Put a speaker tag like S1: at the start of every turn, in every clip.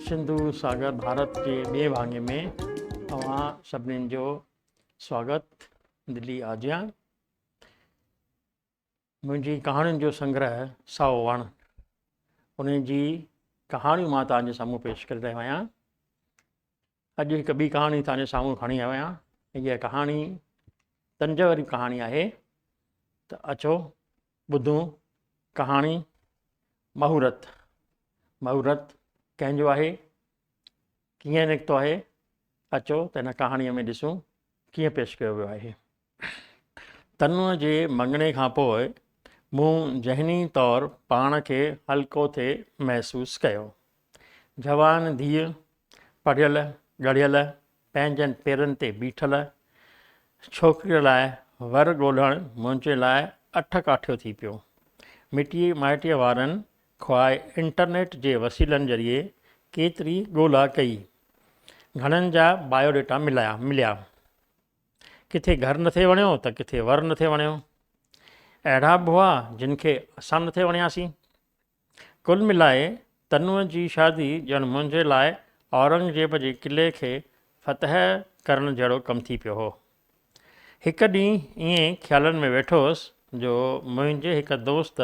S1: سنڌو ساگر ڀارت جي ٻئي ڀاڱي ۾ اوهان سڀنين جو سواگت دلي آجيان. منهنجي ڪهاڻين جو سنگرهه سائو وڻ انهي جي ڪهاڻيون مان توهان جي سامهون پيش ڪري رهيو آهيان. اڄ هڪ ٻي ڪهاڻي توهان جي سامهون کڻي آيو آهيان. هيء ڪهاڻي طنز واري ڪهاڻي آهي ته اچو ٻڌون ڪهاڻي مهورت. مهورت ڪنهن جو آهي، ڪيئن نڪتو آهي، اچو ته هن ڪهاڻيء ۾ ڏسون ڪيئن پيش ڪيو ويو آهي. تنوء جي مڱڻي کان پوء مون ذهني طور پاڻ کي هلڪو ٿي محسوس ڪيو. جوان ڌيء، پڙهيل ڳڙهيل، پنهنجن پيرن تي بيٺل ڇوڪريء لاء ور ڳولڻ منهنجي لاء اٺ ڪاٺيو ٿي پيو. مٽي مائٽيء وارن خواهه انٽرنيٽ جي وسيلن ذريعي ڪيتري ڳولا ڪئي. گهڻن جا بايو ڊيٽا مليا. ڪٿي گهر نٿي وڻيو ته ڪٿي ور نٿي وڻيو. اهڙا به هئا جن کي اسان نٿي وڻياسين. ڪل ملائي تنوء جي شادي ڄڻ منهنجي لاء اورنگزيب جي قلعي کي فتح ڪرڻ جهڙو ڪم ٿي پيو هو. هڪ ڏينهن ائين خيالن ۾ ويٺو هوس جو منهنجي هڪ دوست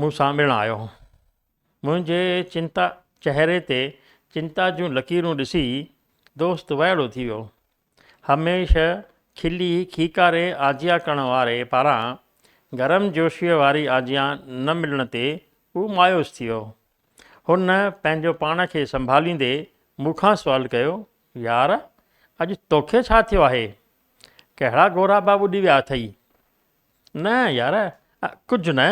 S1: مون سان ملڻ آيو. منهنجي چنتا چهري تي چنتا جون لڪيرون ڏسي دوست وائڙو ٿي ويو. هميشه کلي کيڪاري آجيان ڪرڻ واري پاران گرم جوشيء واري آجيان نه ملڻ تي هو مايوس ٿي ويو. هن پنهنجو پاڻ کي سنڀاليندي مون کان سوال ڪيو، يار! اڄ توکي ڇا ٿيو آهي؟ ڪهڙا غورابا ٻڏي ويا اٿئي؟ نه يار! ڪجهه نه.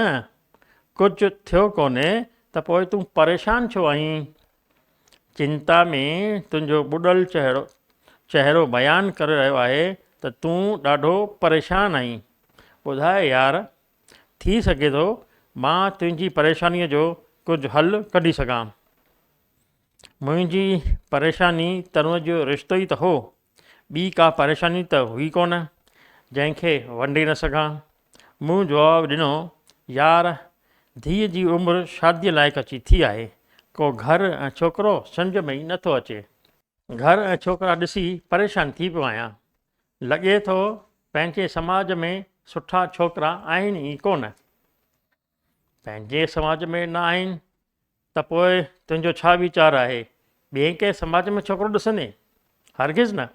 S1: ڪجهه ٿيو ڪونهي ته پوء تون پريشان ڇو آهين؟ چنتا ۾ تنهنجو ٻڏل چهرو چهرو بيان ڪري رهيو آهي ته تون ڏاڍو پريشان آهين. ٻڌاء يار! ٿي سگهي ٿو مان تنهنجي پريشانيء جو ڪجهه حل ڪڍي سگهان. منهنجي پريشاني تنوء جو رشتو ئي ته هو. ٻي ڪا پريشاني ته هئي ڪونه، جنهن کي ونڊي نه سگهان. مون جواب ڏنو، يار، ڌيء جي عمر شاديء لائق اچي ٿي آهي، ڪو گهر ۽ ڇوڪرو سمجهه ۾ ئي نٿو اچي. گهر ۽ ڇوڪرا ڏسي پريشان ٿي پيو آهيان. لڳي ٿو پنهنجي سماج ۾ سٺا ڇوڪرا آهن ئي ڪونه. پنهنجي سماج ۾ نه آهن ته پوء تنهنجو ڇا ويچار آهي؟ ٻئي ڪنهن سماج ۾ ڇوڪرو ڏسندين؟ هرگز نه.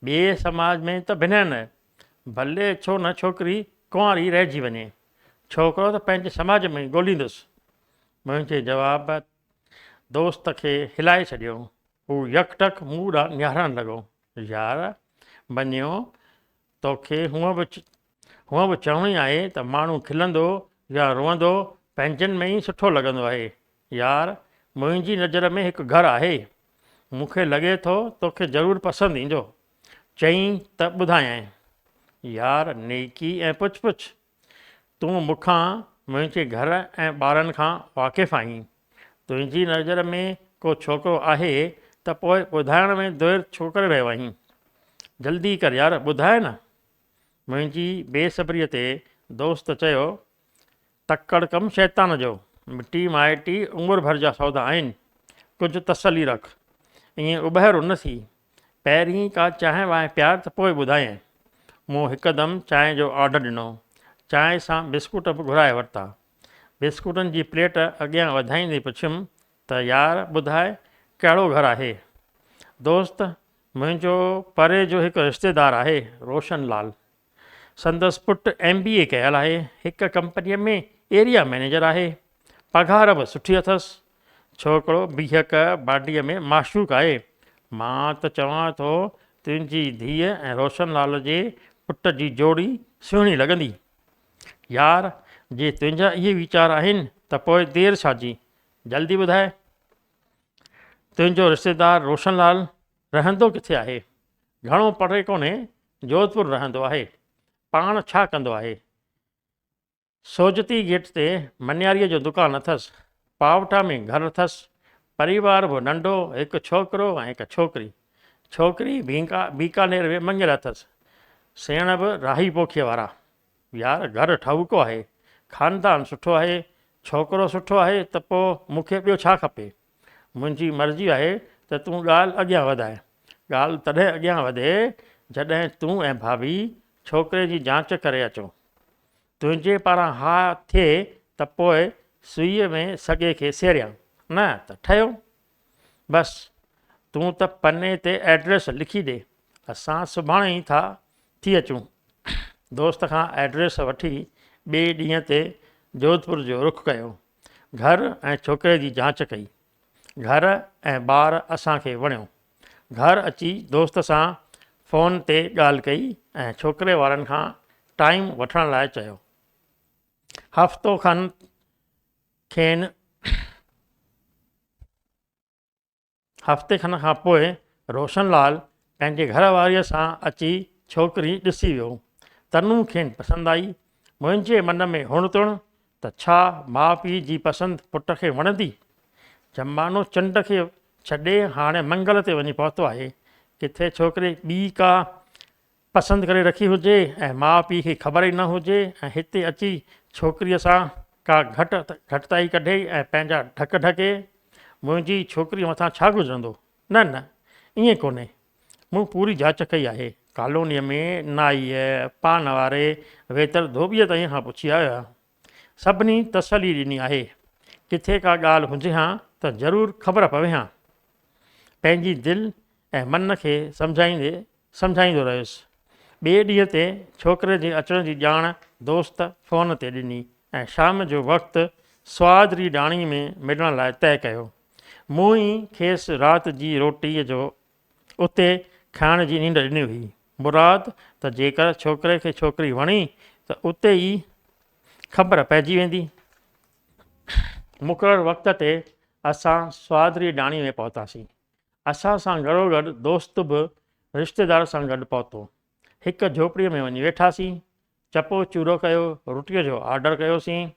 S1: ٻئي سماج ۾ ته بنهه نه. ڀلي ڇو نه ڇوڪري ڪنواري رهجي وڃي. ڇوڪرو ته پنهنجي سماج ۾ ئي ڳوليندس. منهنجي جواب دوست کي هلائي ڇڏيو. هو يڪ ٽڪ مون ڏانهن نهارڻ لڳو. يار! مڃيو توکي هونء به هونء به چوڻي آهي ته ماڻهو کلندو يا روئندو پنهنجن ۾ ئي سٺو لڳندو آهي. يار! منهنجي نظر ۾ هڪ گهر آهي. مون کي لڳي ٿو توکي ضرور پسند ايندو. چئين ته ٻڌايانء. يار! نيڪي ۽ پڇ پڇ. تون مون کان، منهنجي گهر ۽ ٻارن کان واقف آهين. تنهنجي نظر ۾ ڪو ڇوڪرو آهي ته پوء ٻڌائڻ ۾ دير ڇو ڪري رهيو آهين؟ جلدي ڪر يار، ٻڌاء نه. منهنجي بي صبريء تي دوست چيو، تڪڙ ڪم شيطان جو، مٽي مائٽي عمر ڀر جا سودا آهن، ڪجهه تسلي رک، ائين اٻهرو نه ٿي، پهرين ڪا چانهه وانهه پيار ته پوء ٻڌايانء. مون هڪدم چانهه جو آرڊر ڏنو. چانهه سان بسڪوٽ به گهرائي ورتا. بسڪوٽن جي پليٽ اڳيان وڌائيندي پڇيم ته يار ٻڌاء ڪهڙو گهر آهي؟ دوست منهنجو پري جو هڪ رشتيدار آهي روشن لال. سندس پٽ ايم بي اي ڪيل آهي، هڪ ڪمپنيء ۾ ايريا مئنيجر آهي. پگهار به سٺي اٿس. ڇوڪرو بيهڪ باڊيء ۾ معشوق آهي. مان ته چوان ٿو تنهنجي ڌيء ۽ روشن لال جي پٽ جي جوڙي سهڻي لڳندي. يار جي تنهنجا اهي ويچار آهن ته پوء دير ڇا جي؟ جلدي ٻڌاء. تنهنجو رشتيدار روشن لال رهندو ڪٿي آهي؟ گهڻو پري ڪونهي، جوڌپور رهندو آهي. پاڻ ڇا ڪندو آهي؟ سوجتي گيٽ تي منياريء جو دڪان اٿس. پاوٽا ۾ گهر اٿس. پريوار به ننڍو، هڪ ڇوڪرو ۽ هڪ ڇوڪري. ڇوڪري بيڪانير ۾ مڱيل اٿس. سيڻ به راهي پوکيء وارا. يار گهر ٺاهوڪو آهي، خاندان سٺو آهي، ڇوڪرو سٺو آهي ته پوء مون کي ٻيو ڇا کپي؟ منهنجي مرضي آهي ته تون ڳالهه اڳيان وڌاء. ڳالهه تڏهن اڳيان وڌي جڏهن تون ۽ ڀاڀي ڇوڪري جي جانچ ڪري اچو. تنهنجي پاران ها ٿئي ته پوء سوئيء ۾ سڳي کي سيريان، نه ته ٺهيو. بس تون ته پني تي ائڊريس لکي ڏي، اسان سڀاڻي ئي ٿا ٿي اچون. دوست کان ائڊريس وٺي ٻئي ڏينهن تي جوڌپور جو رخ ڪيو. گهر ۽ ڇوڪري جي جانچ ڪئي. گهر ۽ ٻار اسان کي وڻيو. گهر اچي دوست سان فون تي ڳالهه ڪئي ۽ ڇوڪري وارن کان ٽائيم وٺڻ لاء چيو. هفتو کن کين هفتي کن کان پوء روشن لال پنهنجي گهر واريء سان اچي ڇوڪري ڏسي ويو. تنو کين پسند آئي. منهنجي من ۾ هڻ تڻ ته ڇا ماء پيء جي پسند پٽ کي وڻندي؟ زمانو چنڊ کي ڇڏي هاڻي منگل تي وڃي پهتو آهي. ڪٿي ڇوڪري ٻي ڪا پسند ڪري رکي هجي ۽ ماء پيء کي خبر ئي نه هجي ۽ هتي اچي ڇوڪريء سان ڪا گهٽ گهٽتائي ڪڍي ۽ پنهنجا ڍڪ ڍڪي، منهنجي ڇوڪريء مٿان ڇا گذرندو؟ نه نه ائين ڪونهي. مون پوري جاچ ڪئي آهي. ڪالونيء ۾ نائيء، پان واري، ويتر ڌوٻيء تائين کان پڇي آيو آهيان. سڀني تسلي ڏني آهي. ڪٿي ڪا ڳالهه هجي هان ته ضرور خبر پوي هان. پنهنجي دل ۽ من کي سمجهائيندي سمجهائيندو رهيس. ٻئي ڏينهن تي ڇوڪري جي اچڻ جي ڄاڻ دوست فون تي ڏني ۽ شام جو وقت سوادري ڊاڻي ۾ ملڻ لاء طئي ڪيو. مون ئي کيس رات جي روٽيء جو اتي کائڻ جي نينڍ ڏني هئي. مراد ته جيڪر ڇوڪري کي ڇوڪري وڻي ته اتي ئي خبر پئجي ويندي. مقرر وقت تي اسان سوادري ڊاڻي ۾ پهتاسين. اسان سان گڏوگڏ دوست به رشتيدار سان گڏ پهتو. هڪ جهوپڙيء ۾ وڃي ويٺاسين. چپو چورو ڪيو، روٽيء جو آرڊر ڪيوسين.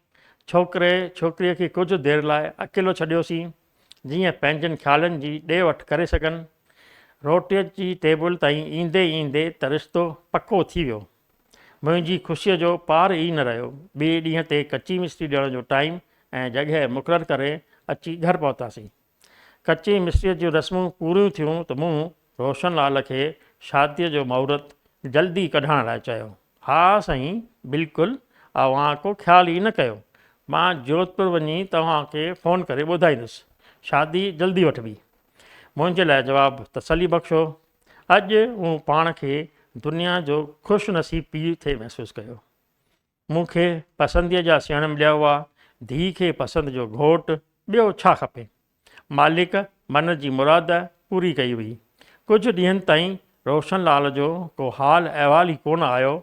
S1: ڇوڪري، ڇوڪريء کي ڪجهه دير لاء اڪيلو ڇڏيوسين، جيئن پنهنجن خيالن جي ڏي وٺ ڪري سگهن. روٽيء جي ٽيبل تائين ايندي ايندي ته رشتو پڪو ٿي ويو. منهنجي خوشيء جو پار ئي نه رهيو. ٻئي ڏينهن تي ڪچي مصري ڏيڻ جو ٽائيم ۽ جڳهه مقرر ڪري اچي گهر پهتاسين. ڪچي مصريء جون رسمون پوريون ٿيون ته مون روشن لال کي شاديء جو مهورت جلدي ڪڍائڻ لاء چيو. ها سائين بلڪل اوهان ڪو خيال ئي نه ڪيو. مان جوڌپور وڃي توهان کي فون ڪري ٻڌائيندس. شادي جلدي وٺبي. منهنجي لاء جواب تسلي بخش هو. اڄ مون پاڻ کي دنيا جو خوش نصيب پيء ٿي محسوس ڪيو. مون کي پسنديء جا سيڻ مليا هئا، ڌيء کي پسند جو گهوٽ، ٻيو ڇا کپي؟ مالڪ من جي مراد پوري ڪئي هئي. ڪجهه ڏينهن تائين روشن لال جو ڪو حال احوال ئي ڪونه آيو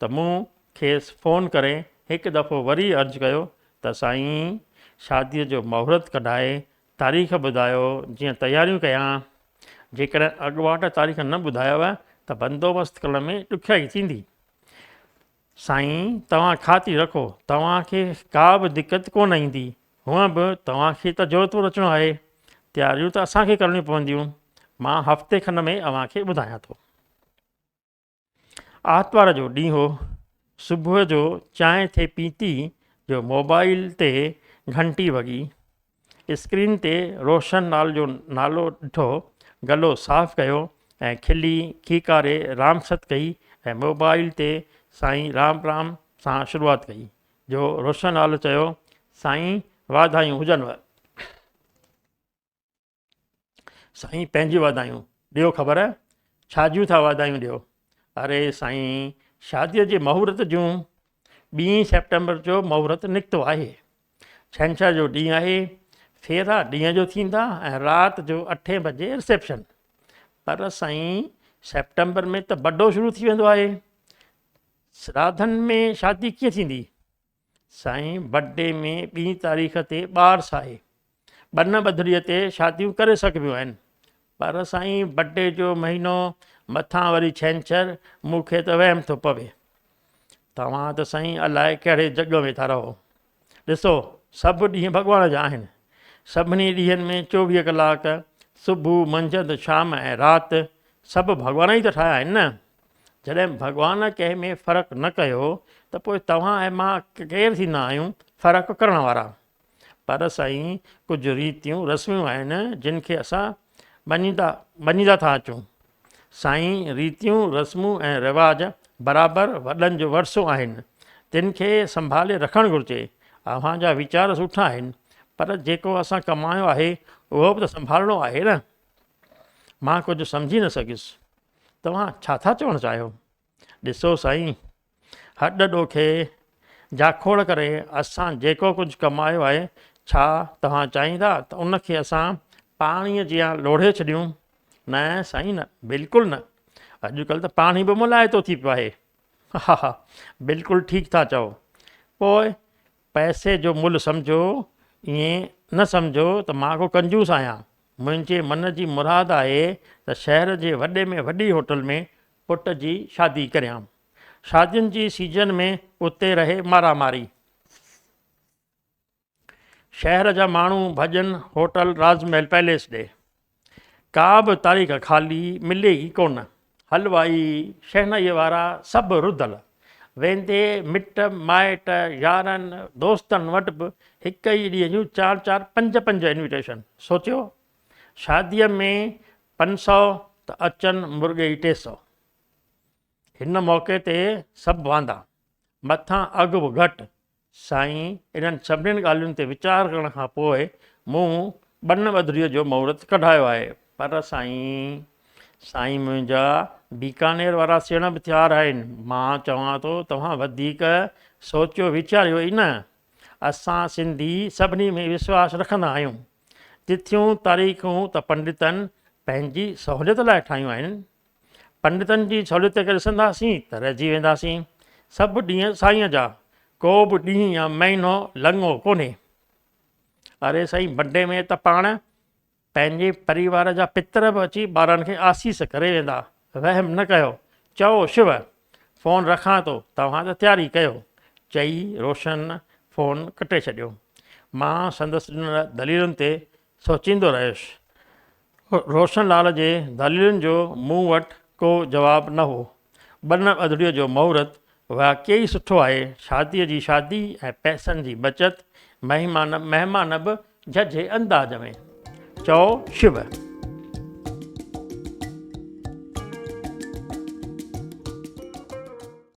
S1: ته مون کيس فون ڪري هڪ دفعو وري عرض ڪيو ته سائين شاديء جو مهورت ڪڍائي تاريخ ٻڌايو جيئن تياريون ڪيان. جيڪڏهن اڳواٽ تاريخ نه ٻڌايو ته بندوبست ڪرڻ ۾ ڏکيائي ٿيندي. سائين توهان خاطري رکو توهان کي ڪا به دقت ڪونه ايندي، هونء به توهان کي ته جوڌپور اچڻو آهي، تياريون ته اسان کي ڪرڻيون پونديون، مان هفتي کن ۾ اوهان کي ٻڌايان ٿو. آتوار جو ڏينهن هو، صبح جو چانهه ٿي پيتي جو موبائيل تي گهنٽي وڳي، اسڪرين تي روشن لال جو نالو ڏٺو، گلو صاف ڪيو ۽ کلي کيڪاري رام ست ڪئي ۽ موبائيل تي سائين رام رام سان شروعات ڪئي جو روشن لال چيو سائين واڌايون هجنو. سائين پنهنجيون واڌايون ڏيو خبر ڇا جون ٿا واڌايون ڏيو؟ اري سائين شاديء جي مهورت جون ٻين سيپٽمبر جو مهورت نڪتو آهي. ڇنڇر جو ڏينهن آهي، ڦيرا ڏينهن جو ٿيندا ۽ رات جو اٺين بجي رسيپشن. پر سائين سيپٽمبر ۾ ته بڊو شروع ٿي ويندو آهي، سراڌن ۾ شادي ڪيئن ٿيندي؟ سائين بڊي ۾ ٻين تاريخ تي ٻارس آهي، ٻن ٻڌڙيء تي شاديون ڪري سگهبيون آهن. پر سائين بڊي جو مهينو مٿان وري ڇنڇر، مون کي ته وهم ٿو پوي. توهان ته سائين الائي ڪهڙي جڳ ۾ ٿا رهو. ڏسو سڀ ڏينهن ڀڳوان جا آهن. سڀني ڏينهن ۾ 24 ڪلاڪ، صبح، منجهند، شام ۽ رات سڀ ڀڳوان ئي ته ٺاهيا آهن نه. جڏهن ڀڳوان ڪنهن ۾ فرق نه ڪيو ته پوء توهان ۽ مان ڪير ٿيندا آهيون فرق ڪرڻ وارا. پر سائين ڪجهه ريتيون رسمون آهن جن کي اسان مڃيندا مڃيندا ٿا اچون. سائين ريتيون رسمون ۽ رواج برابر وڏن جو ورثو آهن تن کي سنڀالي رکڻ گهرجي. اوهان جا ويچار سٺا آهن پر جيڪو اسان ڪمايو آهي اهو به ته سنڀالڻو آهي نه. مان ڪجهه سمجهي نه سگهيس. توهان ڇا ٿا چوڻ چاهيو؟ ڏسو سائين، هڏ ڏوکي جاکوڙ ڪري اسان جيڪو ڪجهه ڪمايو آهي، ڇا توهان چاهيندا ته ان کي اسان پاڻيء جيان لوڙهي ڇڏيون؟ نه سائين نه، بلڪل نه. اڄڪلهه ته پاڻي به ملائتو ٿي پيو آهي. ها ها، بلڪل ٺيڪ ٿا چئو. پوء پئسي جو ملهه سمجهو، ائين نه سمجهو ته مان ڪو ڪنجوس آهيان. منهنجي من جي مراد آهي ته شهر جي وڏي ۾ وڏي هوٽل ۾ پٽ جي شادي ڪريان. شادين جي سيزن ۾ اتي رهي مارا ماري. شهر جا ماڻهو ڀڄن هوٽل راز محل پئليس ڏي. ڪا به تاريخ خالي ملي ئي ڪونه. حلوائي، شهنائيء وارا سڀ رڌل. ويندي مٽ مائٽ، يارن، دوستن وٽ به هڪ ئي ڏينهن جون چار چار پنج پنج انويٽيشن. سوچيو، شاديء ۾ 500 ته اچن مرڳئي 300. هن موقعي تي سڀ واندا. مٿان اگهه به گهٽ. سائين انهن سڀنين ڳالهين تي ويچار ڪرڻ کان پوء مون ٻن ٻڌريء جو مهورت ڪڍايو آهي. پر سائين، سائين منهنجا بيڪانير وارا سيڻ به تيار آهن. مان چوان ٿو توهان وڌيڪ سوچيو ويچاريو ئي نه. اسان سنڌي سڀني ۾ وشواس رکندا آهيون. تٿيون تاريخون ته پنڊتن پنهنجي سهوليت لاء ٺاهيون آهن. پنڊتن جي سهوليت کي ڏسنداسين ته رهجي وينداسين. سڀ ڏينهن سائينء جا، ڪو به ڏينهن يا مهينو لڱو ڪونهي. اري سائين بڊي ۾ ته پاڻ پنهنجي پريوار جا پتر به اچي ٻارن کي آسيس ڪري ويندا. وهم نه ڪيو. چئو شو، فون رکان ٿو، توهان ته تياري ڪيو. چئي روشن فون ڪٽي ڇڏيو. مان سندس ڏنل دليلن تي سوچيندو رهيس. روشن لال جي دليلن جو مون وٽ ڪو جواب نه هو. ٻن اڌڙيء جو مهورت واقعي سٺو آهي. شاديء جي شادي ۽ پئسن جي بچت، مهمان مهمان به جهجهي انداز ۾. چئو شو.